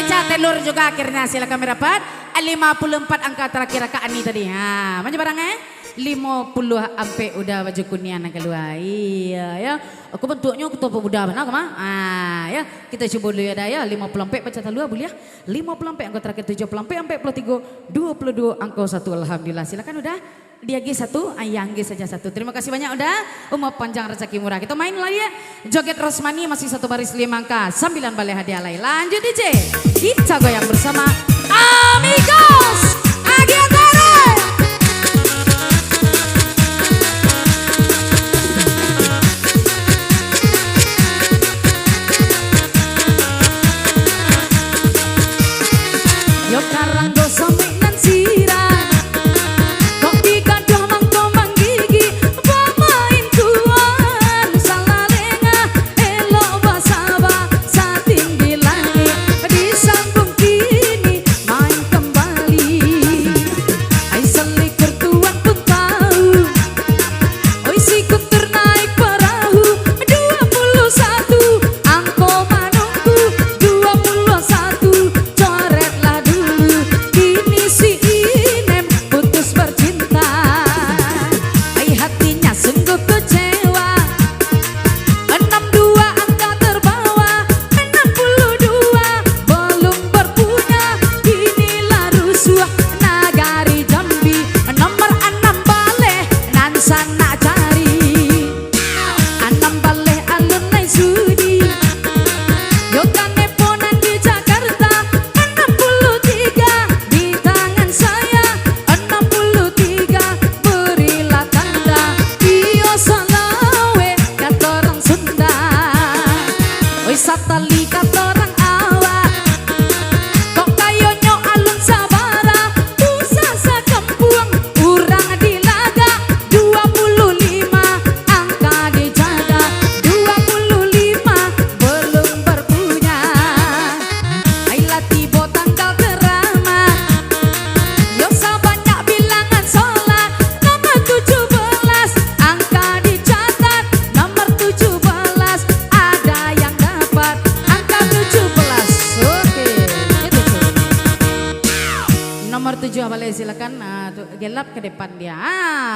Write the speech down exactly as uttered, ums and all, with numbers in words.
Pecah telur juga akhirnya, silakan merapat. Lima puluh empat angka terakhir Kak Ani tadi. Ha, mano barang, eh? Lima puluh ampek udah baju kunian nan kalua. Iya, ya. Aku bentuknya ketua pemuda bana, kama? Ah, ya. Kita cuba dulu ya, dah ya. Lima puluh ampek pecah telur, buliah. Lima puluh ampek angka terakhir, tujuh puluh ampek, ampek puluh tiga, dua puluh dua angka satu. Alhamdulillah. Silakan udah. Diagih satu, ayah anggih saja satu. Terima kasih banyak udah. Umur panjang, rezeki murah. Kita main lagi ya. Joget Rosmani masih satu baris lima angka. Sambilan baleh hadiah lai. Lanjut D J. Kita goyang bersama Amigos Agiatore. Yo karang do samik nan sirah, kok digaduah mangko manggigik, bamain tuan salalengah, elok basaba satinggi langik, disambung kini main kembali. Ai salikur tuan pun tahu, oi si guntur naik perahu, dua puluh satu angko manunggu, dua puluh satu coretlah dulu, kini si Inem putus bercinta. Ai hatinya sungguh kecewa, enam dua angka terbawa, enam puluh dua belum berpunya, kini lah rusuah nagari Jambi, nomor anam baleh nan sanak cari. Anam baleh alun lai sudi. Yo kanai po nan di Jakarta, enam puluh tiga di tangan saya, enam puluh tiga berilah tanda. Iyo salawek kato urang Sunda. Oi satali kato urang awak. Kok kayonyo alun sabara, usah sakampuang urang dilagak, dua puluh lima angka dijaga, dua puluh lima belum berpunya. Ai lah tibo tanggal keramat, yo sabanyak bilangan solat, nomor tujuh belas angka dicatat, nomor tujuh belas ada yang dapat angka tujuh belas. Oke, itu tuh. Nomor tujuh, baleh silakan, ah, tu, gelap ke depan dia. Ah.